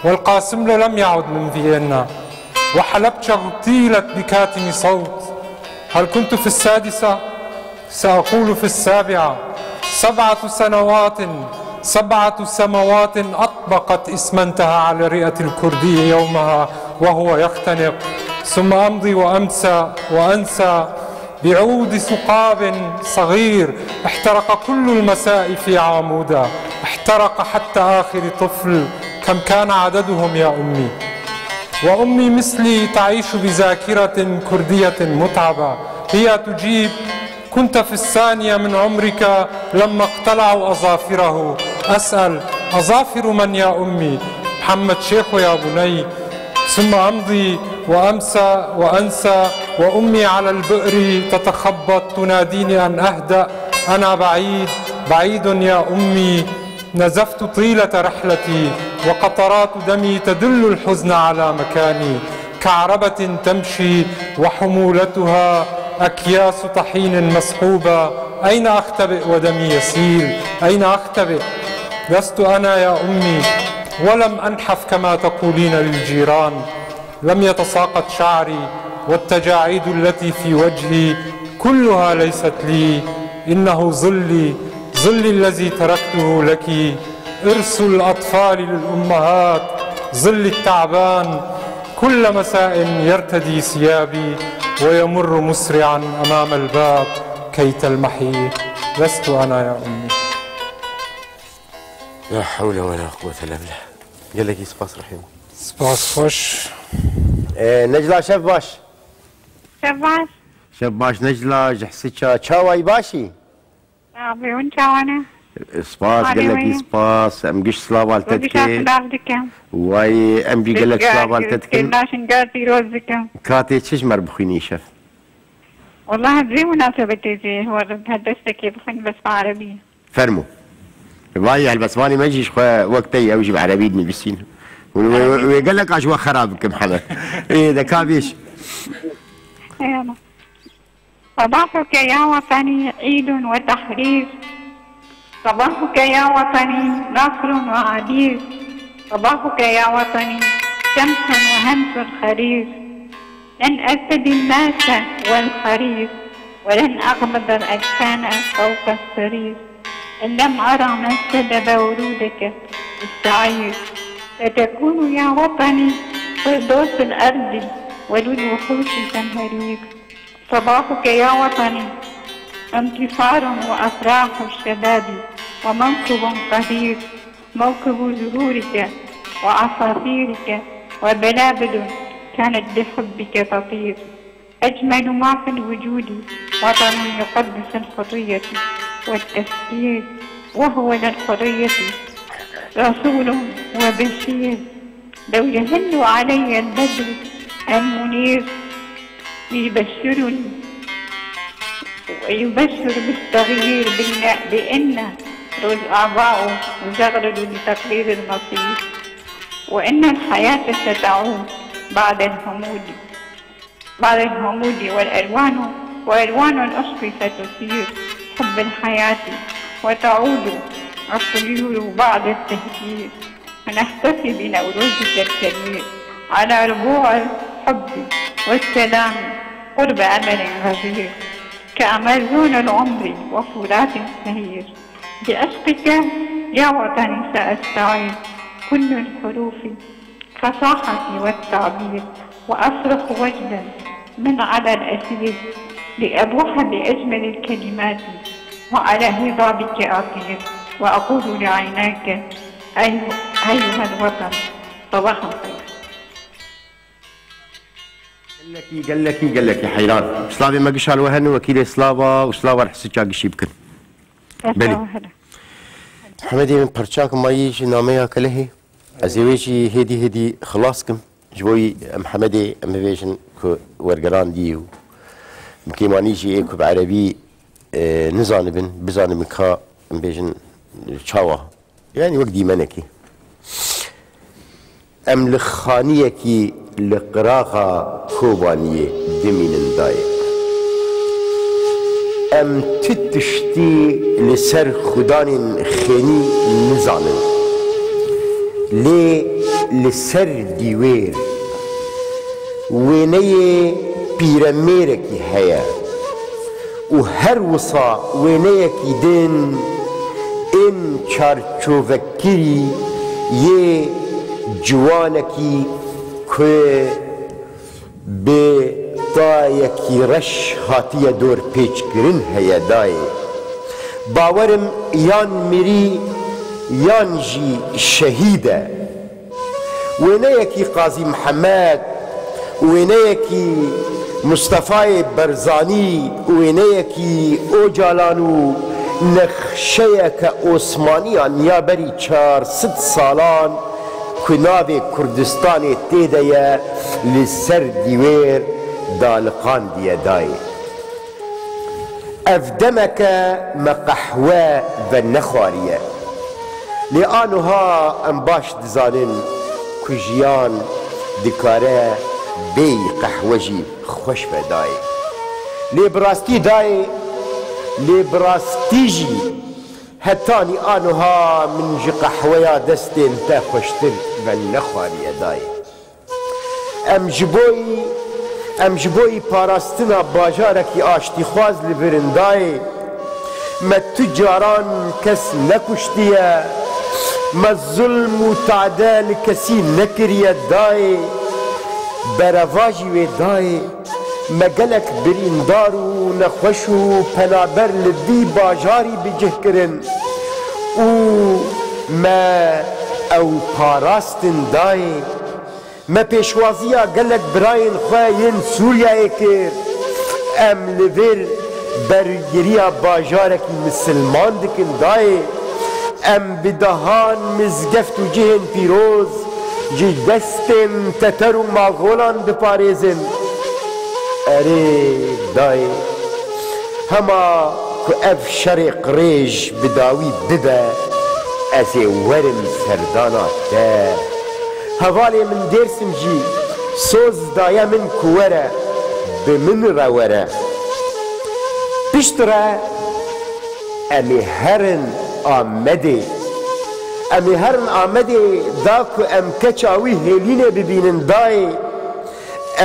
والقاسملو لم يعد من فيينا، وحلبشة اغتيلت بكاتم صوت. هل كنت في السادسة؟ سأقول في السابعة. سبعة سنوات، سبعة سماوات أطبقت إسمنتها على رئة الكردي يومها وهو يختنق، ثم أمضي وأمسى وأنسى بعود ثقاب صغير احترق كل المساء في عامودة، احترق حتى آخر طفل. كم كان عددهم يا أمي؟ وأمي مثلي تعيش بذاكرة كردية متعبة، هي تجيب: كنت في الثانية من عمرك لما اقتلعوا أظافره. أسأل: أظافر من يا أمي؟ محمد شيخو يا بني. ثم أمضي وأمسى وأنسى، وأمي على البئر تتخبط تناديني أن أهدأ. أنا بعيد، بعيد يا أمي. نزفت طيلة رحلتي، وقطرات دمي تدل الحزن على مكاني، كعربة تمشي وحمولتها أكياس طحين مثقوبة. أين أختبئ ودمي يسيل؟ أين أختبئ؟ لست أنا يا أمي، ولم أنحف كما تقولين للجيران. لم يتساقط شعري، والتجاعيد التي في وجهي كلها ليست لي، إنه ظلي، ظلي الذي تركته لك، إرث الأطفال للأمهات، ظلي التعبان، كل مساء يرتدي ثيابي ويمر مسرعا أمام الباب كي تلمحي. لست أنا يا أمي. لا حول ولا قوة إلا بالله. Gelekî spas Rehîm. Spas xweş. Ee, Necla, şev baş. Şev baş. Şev baş Necla, ji Hisiça. Çawa yî, baş î? Abi, hûn çawa ne? Spas, Halê gelekî we ye? Spas. Em giş silav al te Rojî te dikê. Silav dikim. Way, em jî gelek silav al te dikin. Naşingar pîroz dikim. Ka tê çi ji me re bixwînî şev? Wallahî, bi vê munasebetê jî, we re helbestekê bixwîn, bes bi erebî. Fermo. Vay, helbestvanê me jî ji xwe wek te ye, ew jî bi erebî dinivîsîn. Hûn wê, wê, wê gelek a ji we xera bikim heme. Ê, de ka bêj. Eyvallah. صباحك يا وطني عيد وتحرير، صباحك يا وطني نصر وعبير، صباحك يا وطني شمس وهمس خرير. لن أرتدي الماس والخريف، ولن أغمض الأجفان فوق السرير. إن لم أرى من سبب ورودك السعير، ستكون يا وطني فردوس الأرض وللوحوش زمهرير. صباحك يا وطني انتصار وأفراح الشباب وموكب قدير، موكب زهورك وعصافيرك وبلابل كانت بحبك تطير. أجمل ما في الوجود وطن يقدس الحرية والتفكير، وهو للحرية رسول وبشير. لو يهل علي البدر المنير ليبشرني ويبشر بالتغيير، بأن، بأن روج آباء وزغرد لتقرير المصير، وأن الحياة ستعود بعد الهمود، بعد الهمود والألوان، وألوان العشق ستثير حب الحياة، وتعود الطيور بعد التهجير. ونحتفي بنوروزك الكبير على ربوع الحب والسلام قرب أمل غزير، كأمازون العمر وفرات السهير. بعشقك يا وطني سأستعيد كل الحروف فصاحتي والتعبير، وأصرخ وجدا من على الأثير، لأبوح بأجمل الكلمات وعلى هضابك أطير، وأقول لعيناك أي-، أيها الوطن صباح الخير. Gelekî, gelekî, gelekî heyran. Slavê me gişan we hene, wekîlê slava û slava Hesî Çagişî bikin. Belê. Hemedê min perçak mayî ji nameya Kelehê. Ez ê wê jî hêdî hêdî xilas kim. Ji bo wî em Hemedê em bibêjin ku wergerandî û bi kêmanî jî ê ku bi erebî, e, nizanibin, bizanibin ka em bêjin çawa. Yani wek dîmenekê. Em li xaniyekî li qiraxa Kobaniyê dimînin dayê. Em ti tiştî li ser xudanên xênî nizanin. Lê li ser dîwêr wêneyê pîremêrekî heye û her wisa wêneyekî din ên çarçovekirî yê ciwanekî ku bi tayekî reş hatiye dorpêçkirin heye dayê. Bawerim yan mirî yan jî şehîd e. Wêneyekî Qazî Mihemed, wêneyekî Mustefayê Berzanî, wêneyekî Ocalan û nexşeyeke Osmaniyan ya berî çar sed salan ku navê Kurdistanê tê de ye, li ser dîwêr daliqandiye dayê. Ev demeke me qehwe venexwariye. Lê a nuha em baş dizanin ku jiyan dikare bêyî qehwe jî xweş be dayê. Lê bi rastî dayê, lê bi rastî jî hetanî a nuha min ji qehweya destên te xweştir venexwariye dayê. Em ji bo yî, em ji bo yî parastina bajarekî aştîxwaz li vir in dayê. Me tu caran kes nekuştiye, me zulm û tade li kesî nekiriye dayê. Berevajî wê dayê, me gelek birîndar û nexweş û penaber li vî bajarî bi cih kirin û me ew parastin dayê. Me pêşwaziya gelek birayên xwe yên Sûriyeyê kir. Em li vir bergiriya bajarekî misilman dikin dayê. Em bi dehan mizgeft û cihên pîroz ji destên teter û maxolan diparêzin. Erê dayê, hema ku ev şerê qirêj bi dawî bibe, ez ê werim serdana te. Hevalê min Dêrsim jî soz daye min ku were, bi min re were. Piştre em ê herin Amedê. Em ê herin Amedê da ku em keça wî Hêlînê bibînin dayê.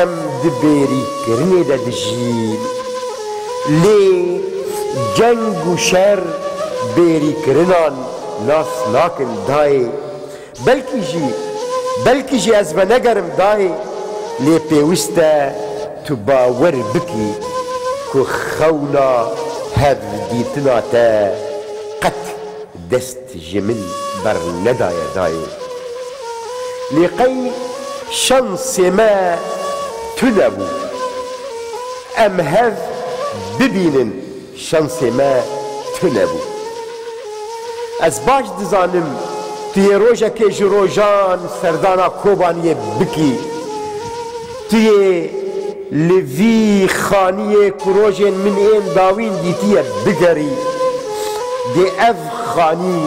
Em di bêrîkirinê de dijîn. Lê ceng û şer bêrîkirinan nas nakin dayê. Belkî jî, belkî jî ez venegerim dayê, lê pêwist e tu bawer bikî ku xewna hevdîtina te qet dest ji min bernedaye dayê. Lê qey şansê me tune bû. Em hev bibînin. Şansê me tune bû. Ez baş dizanim tu yê rojekê ji rojan serdana Kobaniyê bikî. Tu yê li vî xaniyê ku rojên min ên dawîn dîtiye bigerî. Dê ev xanî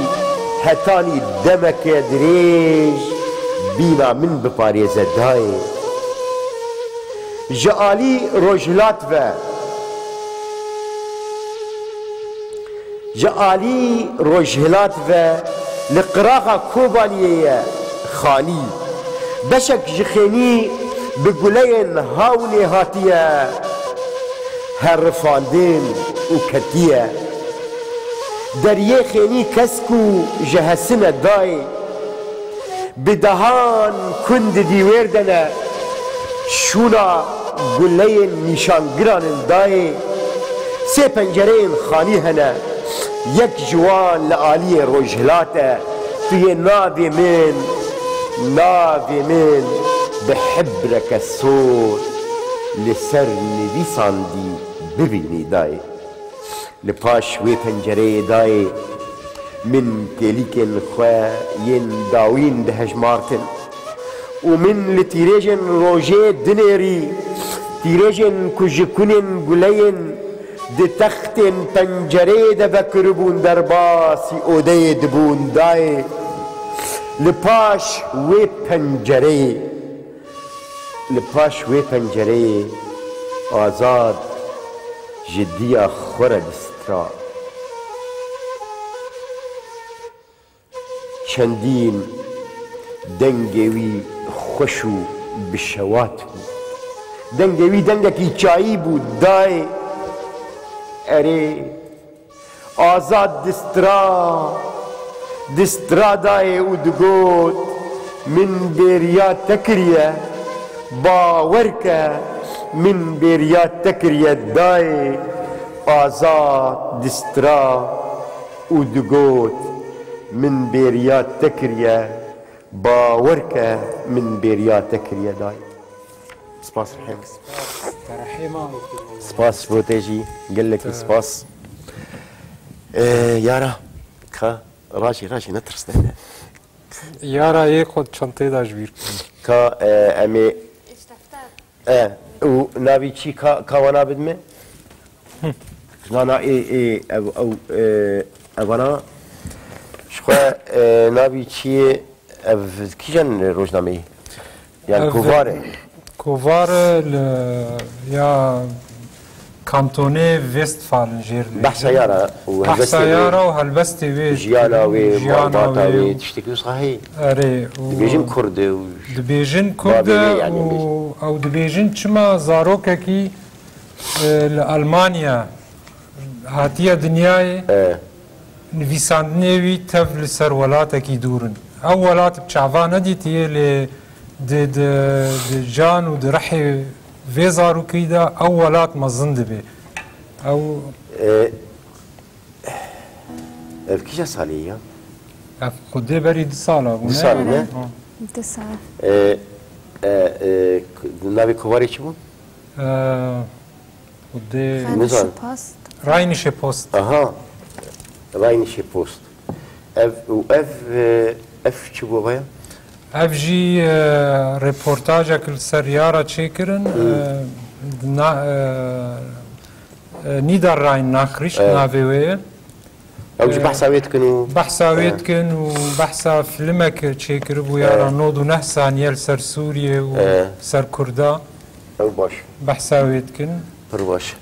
hetanî demeke dirêj bîna min biparêze dayê. Ji alî rojhilat ve, ji alî rojhilat ve li qiraxa Kobaniyê ye xanî. Beşek ji xênî bi guleyên hawnê hatiye herifandin û ketiye. Deriyê xênî kesk û ji hesine dayê. Bi dehan kund di dîwêr de ne, şûna guleyên nîşangiran in dayê. Sê pencereyên xanî hene, yek ji wan li aliyê rojhilat e, tu yê navê min, navê min bi hibreke sor li ser nivîsandî bibînî dayê. Li paş wê pencereyê dayê min kêlîkên xwe yên dawîn dihejmartin û min li tîrêjên rojê dinêrî, tîrêjên ku ji kunên guleyên di textên pencereyê de vekiribûn derbasî odeyê dibûn dayê. Li paş wê pencereyê Li paş wê pencereyê Azad ji diya xwe re distra. Çendîn dengê wî xweş û bi şewat bû. Dengê wî dengekî çayî bû, dayê. Erê, Azad distra, distra dayê û digot, min bêriya te kiriye, bawer ke, min bêriya te kiriye dayê. Azad distra û digot, min bêriya te kiriye, bawer ke, min bêriya te kiriye dayê. Spas Rehîm. Te Rehîm a. Spas ji bo te jî, gelekî spas. Ee, yara, ka, rajî, rajî, netirsne. Yara yê xwe çanteyê de ji bîr. Ka, e, em ê, e, û navî çi ka, ka wana bidme? Na, na, ê, ê, ev, ew, e, evana, ji xwe, e, navî çi ye? Ev kîjan rojnameyî? Yani Ev kovar e? Kovar e li, ya kantonê Westfalen jêr dibêjin. Behsa yara û helbestê wê. Behsa yara û helbestê wê. Jiyana wê, jiyana malbata wê wê, û tiştekî wisa heye. Erê, û dibêjin Kurd e û dibêjin Kurd e bavê wê, yani û bêjin. Ew dibêjin çima zarokekî, e, li Almanya hatiye dinyayê. E. Nivîsandinê wî tev li ser welatekî dûr in. Ew welat bi çava nedîtiye, lê di, di, di can û di rihê vê zarokî de ew welat mezin dibe. Ew E, ev kîja salê ya? Ev xwedê berî du sala bû, ne? Du sal, ne? Ha. Du sal. E, e, e, navê kovarê çi bû? E, Xwedê Rheinische Post. Rheinische Post. Aha. Rheinische Post. Ev, û ev, e, ev çi bû vaya? Ev jî, e, reportajek li ser yara çêkirin, e, na, e, e, Niederrhein Nachricht navê wê ye. Ew jî behsa wê dikin û behsa wê dikin û behsa filimek çêkiribû ya ra nod û neh saniye li ser Sûriyê û ser Kurda. Ew baş. Behsa wê dikin. Pir baş.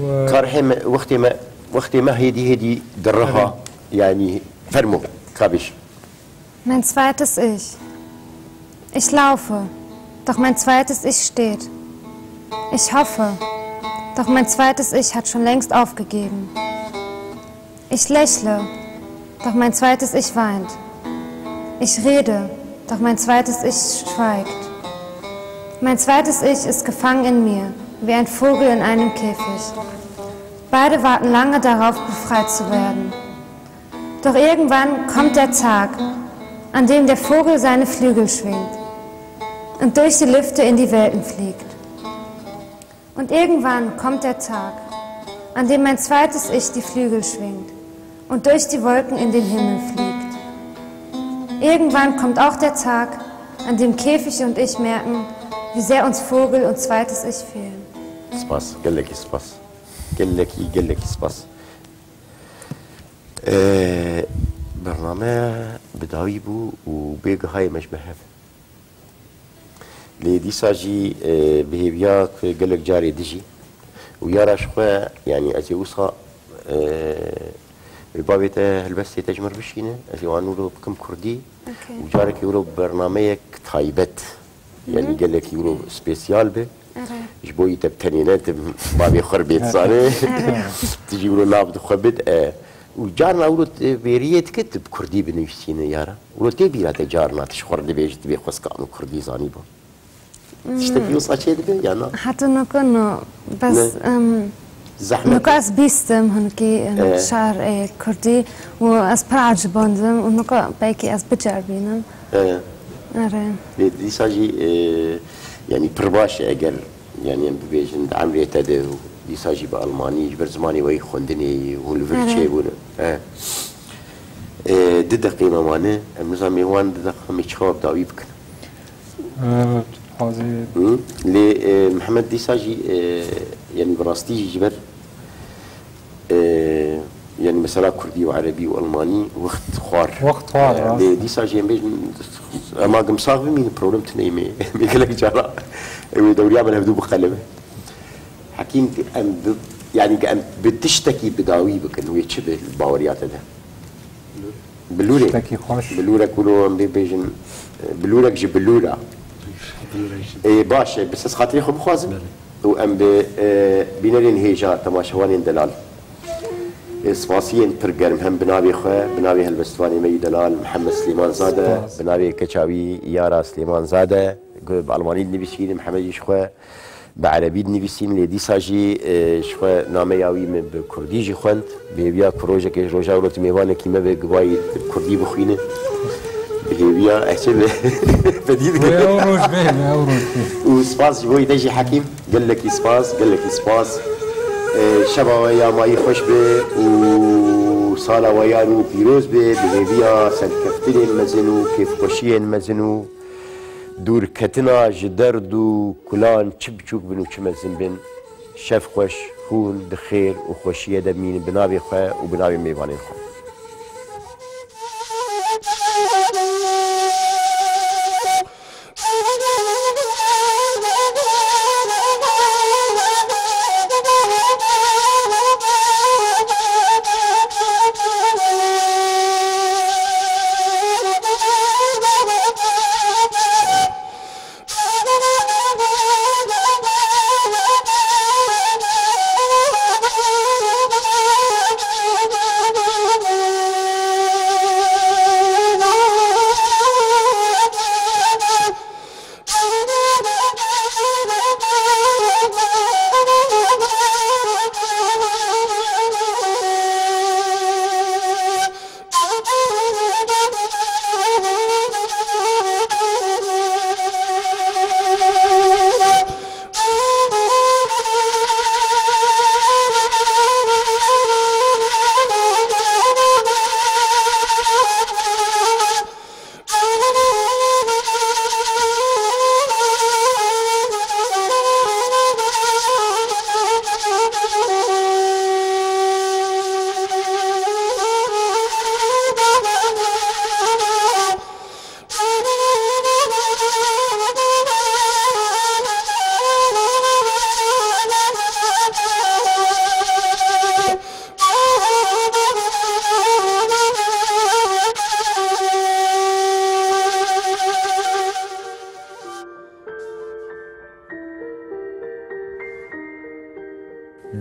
Û, e, Karhê me, wextê me, wextê me hêdî hêdî diriha. Erê. Yani, fermo, ka bêj. Mein zweites Ich. Ich laufe, doch mein zweites Ich steht. Ich hoffe, doch mein zweites Ich hat schon längst aufgegeben. Ich lächle, doch mein zweites Ich weint. Ich rede, doch mein zweites Ich schweigt. Mein zweites Ich ist gefangen in mir, wie ein Vogel in einem Käfig. Beide warten lange darauf, befreit zu werden. Doch irgendwann kommt der Tag, an dem der Vogel seine Flügel schwingt und durch die Lüfte in die Welten fliegt. Und irgendwann kommt der Tag, an dem mein zweites Ich die Flügel schwingt und durch die Wolken in den Himmel fliegt. Irgendwann kommt auch der Tag, an dem Käfig und ich merken, wie sehr uns Vogel und zweites Ich fehlen. Spas, gelekî spas. Gelekî, gelekî spas. Ee, bername bi dawî bû û bê gihayê me ji ber hev. Lê dîsa jî, e, bi hêviya ku gelek carê dijî û ya ra ji xwe, yanî ez ê wisa, e, bi bavê te helbestê te ji min re bişîne, ez ê wan wilo bikim kurdî. Okey. Û carekê wilo bernameyek taybet, yanî gelekî wilo spesiyal be. Erê. Ji bo yî te bi tenê ne, te bavê xwe re bê dizane. Erê. Tu jî wilo nav di xwe bid, e. Û carna wilo, e, vêriyê dike tu bi kurdî binivîsîne yara. Wilo tê bîra te carna tu ji xwe re dibêjî, tu bê xweskan û kurdî zanîbû. Tiştekî wisa çê dibe ya na? Heta nuko no, bes, Ne. em, Zehmet nuko e. ez bîstim hinkî, em, E. şar, e, kurdî û ez pir ecibandibim û nuko belkî ez biceribînim. E. Erê. Lê dîsa jî, e, yanî pir baş e eger, yanî em bibêjin di emrê te de û dîsa jî bi almanî ji ber zimanê we yî xwendinê hûn li vir Erê. çêbûn. E. E, du deqê me mane, em niza mêwan du deqa me çawa bi dawî bikin. Ee, dixwazî Hı? Lê, e, Mihemed dîsa jî, e, yanî bi rastî jî ji ber, e, yanî mesela kurdî û erebî û almanî wext xwar. Wext xwar, E, rast. Lê dîsa jî em bêjin, ema gim sax bimînin, problem tune me. Em ê gelek cara ew ê dewriya me hevdû biqelibin. Hekîm, em bi, yanî em bi tiştekî bi dawî bikin, wê çi bi baweriya te de? Bilûrê. Tiştekî xweş. Bilûrek wilo em bê bêjin, e, bilûrek ji bilûra. Bilûrek ji Ê, baş e, bi ses xatirê xwe bixwazin. Belê. Û em bi, e, bînerên hêja, temaşevanên delal. E, spasiyên pir germ hem bi navê xwe, bi navê helbestvanê me yî delal, Mihemed Silêman Zade, Spas. Bi navê keça wî Yara Silêman Zade, ku bi almanî dinivîsîne, Mihemed jî ji xwe, bi erebî dinivîsîn, lê dîsa jî, e, ji xwe nameya wî min bi kurdî jî xwend. Bi hêviya ku rojekê ji roja wilo tu mêvanekî me be, givayî bi kurdî bixwîne. Bi hêviya ez çê be fedî dikim. Wê ew roj bê, wê ew roj bê. Û spas ji bo te jî Hekîm. Gelekî spas, gelekî spas. E, şeva we ya mayî xweş be û sala we ya nû pîroz be. Bi hêviya serkeftinên mezin û kêfxweşiyên mezin û dûrketina ji derd û kulan çi biçûk bin û çi mezin bin, şev xweş, hûn di xêr û xweşiyê de bimînin bi navê xwe û bi navê mêvanên xwe.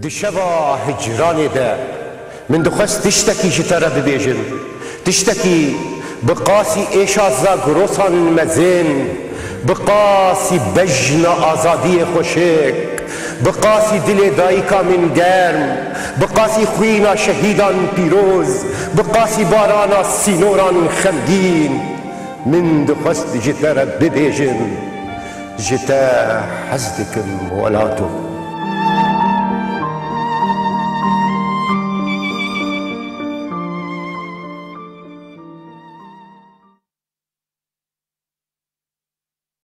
Di şeva hicranê de min dixwest tiştekî ji te re bibêjim. Tiştekî bi qasî êşa Zagrosan mezin, bi qasî bejna azadiyê xweşik, bi qasî dilê dayika min germ, bi qasî xwîna şehîdan pîroz, bi qasî barana sînoran xemgîn, min dixwest ji te re bibêjim, ji te hez dikim welato.